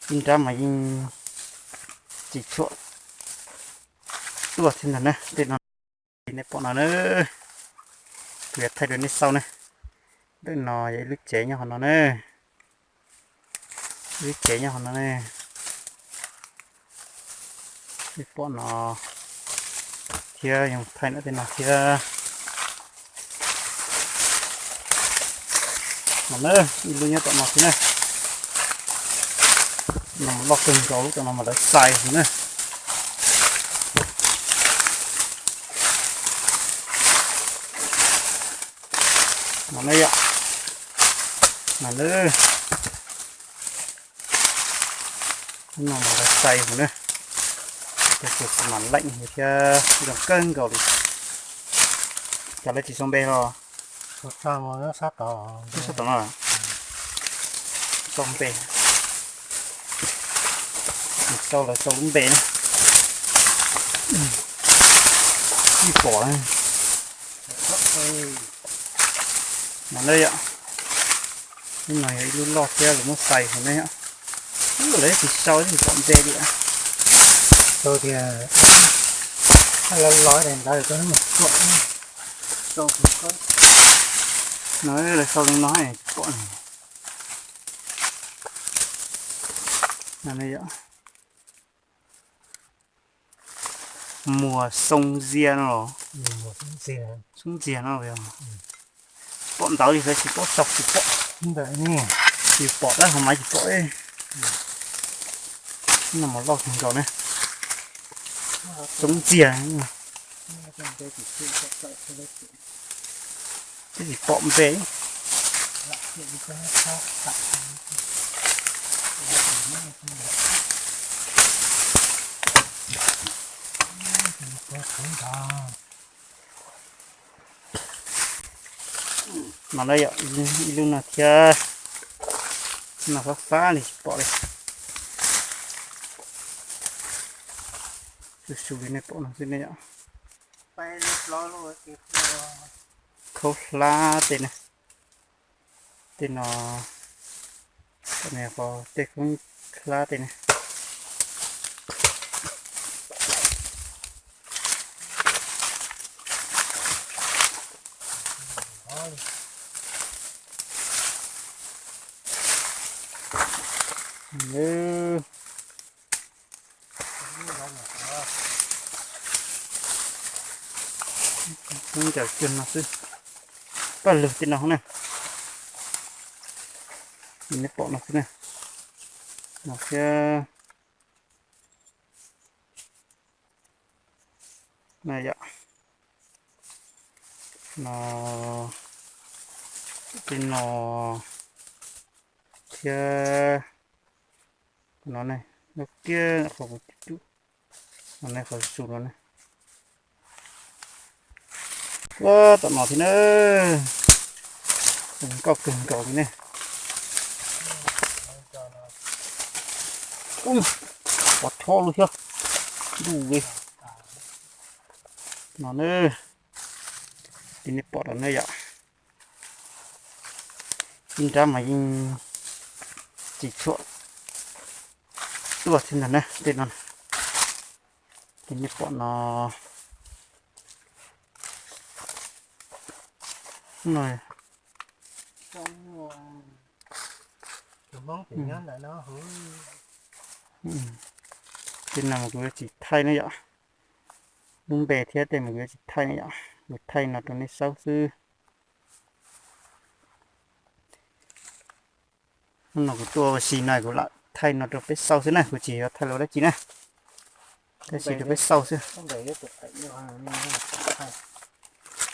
Ib nrab mas yeej tsis tshuam tuaj thiab ntag na. Tej no nej pom no na, kuv yuav thaij rau nej xauj ne. Ntawm no yog ib lub tsev nyob qhov no ne, ib lub tsev nyob qhov no ne. Nej pom no thiab, yuav thaij ntawm tej no thiab. No na, ib lub nyob tom no xwb na. No loj kawg nkaus, lub tom no mas lawv xais na. No na yom, no na, no mas lawv xais na. Ces kuv mam leej thiab, zoo kawg nkaus li. Cas lawv tsis sau npe los? Sab tom no, sau npe. Sau lawv sau lub npe na. Tsis pom. No na yom, lub no yog ib lub loj thiab, lawv muab xais hauv ne yom. Lawv tsis sau, tsis pom npe li. Sau tias los los ntawd, no lawv sau li no tsis pom. No na yom, Muas Xoo Ntxias no los? Xoo Ntxias no yog. Pom ntawv li lawv tsis paub sau, tsis pom. Yus pom tab hauv mas tsis pom. No mas loj kawg nkaus ne. Xoo Ntxias. Twb tsis pom npe. No na yom, ib lub no thiab. No fab fab li tsis pom li. Xu xu li nej pom no xwb ne yom. Khaub hlab tej ne. Tej no, tej khaub hlab tej ne. Ncaws kiag no xwb. Paj lug tej no ne. Nej pom no xwb ne. No thiab. No yom. No, tej no thiab. No ne, no kiag qhov kuv cub, no ne, qhov su no ne. Ua tom no thiab na, zoo nkauj kawg nkaus li ne. Ub, pov thob lub thiab, ntuj li. No ne, ces nej pom rau ne yom. Ib nrab mas yeej tsis tshuam tuaj thiab ntag na, tej no. Ces nej pom no, no, tej no mas kuv yuav tsis thaij ne yom. Lub npe thiab tej mas kuv yuav tsis thaij ne yom, kuv thaij no rau nej saib xwb. Hnub no kuv tuaj ua si no kuv lam thaij no rau peb xauj xwb na, kuv tsis yuav thaij los dab tsi na, tab sis rau peb xauj xwb.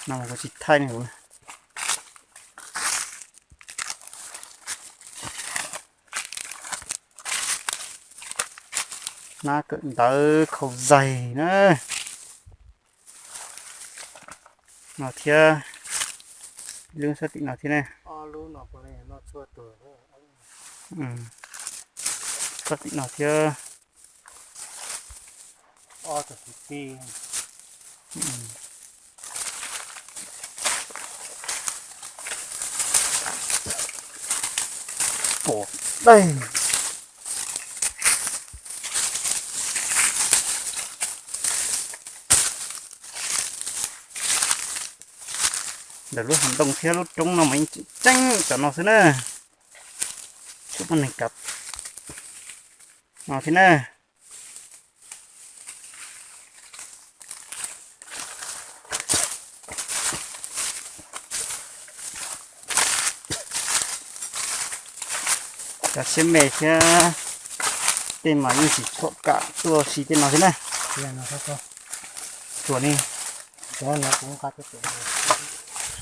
No kuv tsis thaij ne kuv. Hnab kawm ntawv khau zaig na. No thiab, lub sab tim no thiab ne. Sab tim no thiab. Pom daig. Ntawm lub hav ntoo thiab lub roob no mas yeej tseem ceeb cov no xwb na. Tsuas muaj neeg kav no thiab na. Cov siab me thiab tej mas yeej tsis tshua kam tuaj si tej no thiab na. Tsuas ne,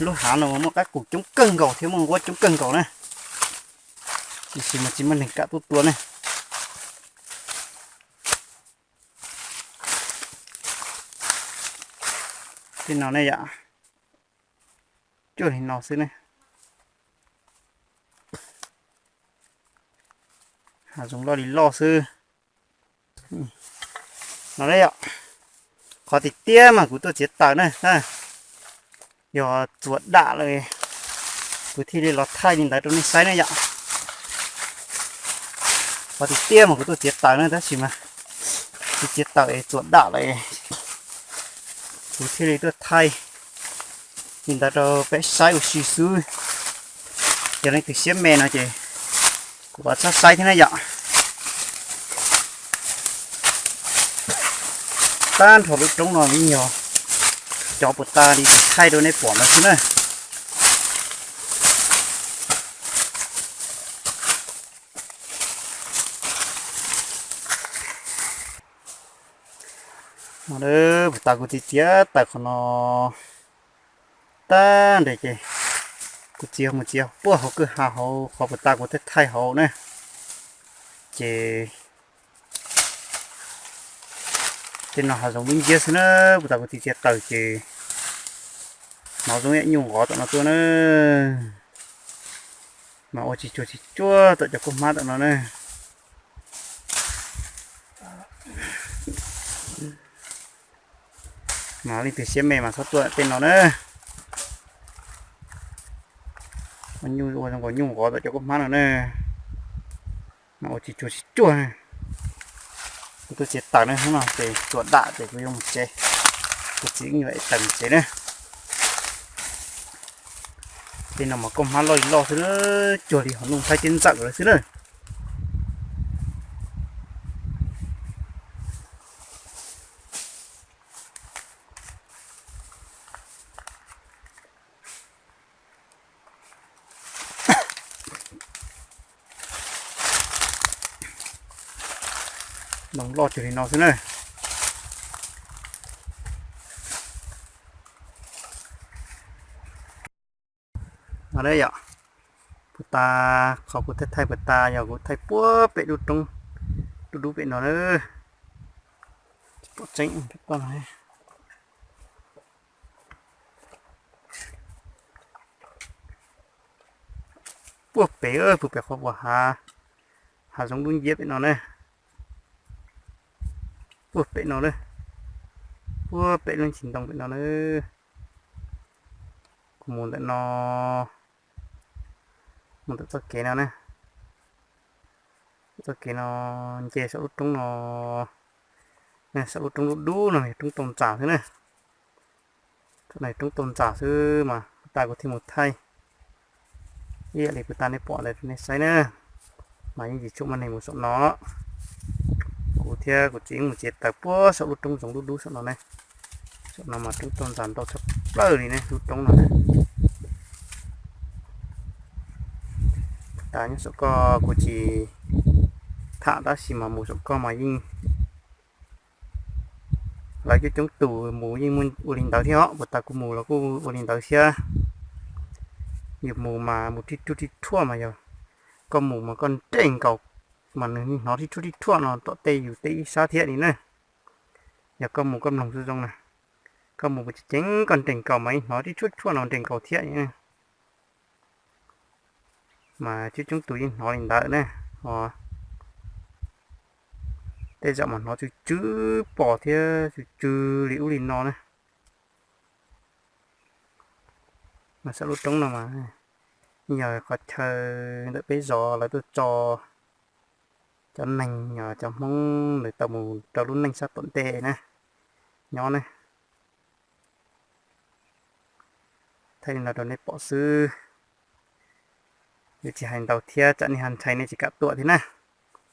lub hav no muaj qab qus coob kawg nkaus thiab muaj nquab coob kawg nkaus na, tiam sis mas tsis muaj neeg kam tuaj tua ne. Tej no ne yom, cuaj li no xwb ne. Hav zoov loj li loj xwb no yom. Qhov tiag tiag mas kuv tuaj txiav taws na, yog txuas dam lawm kuv thiaj li los thaij li ntawd rau nej saib na yom. Qhov tiag tiag mas kuv tuaj txiav taws na, tab sis mas kuv txiav taws es txuas dam lawm, kuv thiaj li tuaj thaij li ntawd rau peb saib ua si xwb. Yog leej twg siab me no ces kuv txhob saib thiab na yom. Tag nrho lub roob no yeej yog cov puas tas li kuv thaij rau nej pom ntawd xwb na. No puas tas kuv txiav txiav taws qhov no tag nrho ces kuv txiav mus txiav puag hauv kwj ha hauv qhov puas tas kuv thaij thaij hauv na. Ces tej no hav zoov dub nciab xwb na, puas tas kuv txiav txiav taws ces hnov zoo ib nyuj nqov tom no tuaj na. Mas ua tsis tsuag tsis tsuag tom cov kua hmab tom no na. Mas leej twg siab me mas txhob tuaj tej no na. Ua nyuj ua zoo nkaus nyuj nqov tom cov kua hmab no na. Mas ua tsis tsuag tsis tsuag na. Kuv tuaj txiav taws na, hnub no ces txuas dam ces kuv yuav mus tsev. Kuv txiv wb yuav ev taws mus tsev na. Tej no mas kua hmab loj li loj xwb na, cuag li hauv ntuj Thaib thiab Ntxawm lawm xwb na. Noo loj cuag li no xwb na. No yom, puas tas qhov kuv thaij thaij puas tas yog kuv thaij puag pem lub roob dub dub pem no na. Tsis pom tseeb, puag pem, puag pem qhov uas hav, hav zoov dub nciab pem no na. Puag pem no na, puag pem lub ntsis ntoo pem no na. Kuv mus ntawm no, mus ntawm txoj kev no na. Txoj kev no nce saum lub roob no, saum lub roob dub dub no yog roob tau ntxas xwb na. Txoj no roob tau ntxas xwb mas puas tas kuv thiaj mus thaij ib yam li puas tas nej pom ntawd rau nej saib na. Mas yeej tsis tshua muaj neeg mus saum no. Kuv thiab kuv txiv mus txiav taws puag saum lub roob zoov dub dub saum no ne. Saum no mas roob tau ntxas ntau tshaj plaws li ne, lub roob no na. Puas tas nyob saum ko kuv tsis tham tab sis mas mus saum ko mas yeej lawv coob coob tus mus yeej muaj ua li ntawd thiab os. Puas tas kuv mus los kuj ua li ntawd thiab. Yus mus mas mus rhij ruaj rhij ruaj mas yog koj mus mas koj nres nkaus mas nws hnov rhij ruaj rhij ruaj no tom tej yus tej ib sab thiab li na. Yog koj mus koj mloog zoo zoo na, koj mus ceev ceev koj nres nkaus mas yeej hnov rhij ruaj ruaj no nres nkaus thiab li na. Mas coob coob tus yeej hnov li ntawd ne. Os, tej zaum mas hnov tsw tsw pom thiab tsw tsw li ub li no na. Mas saum lub roob no mas yog qhov chaw ntawm peb zos lawv tuaj tso cov neeg, cov Hmoob lawv tau mus rau lub neej sab tom ntej na, nyob ne. Thaij li no rau nej pom xwb. Yuav tsis hais ntau thiab tsam nej ho ntshai nej tsis kam tuaj thiab na.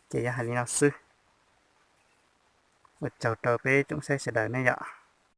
Ces yog hais li no xwb. Ua tsaug rau peb tsoom saib sawv daws nej yom.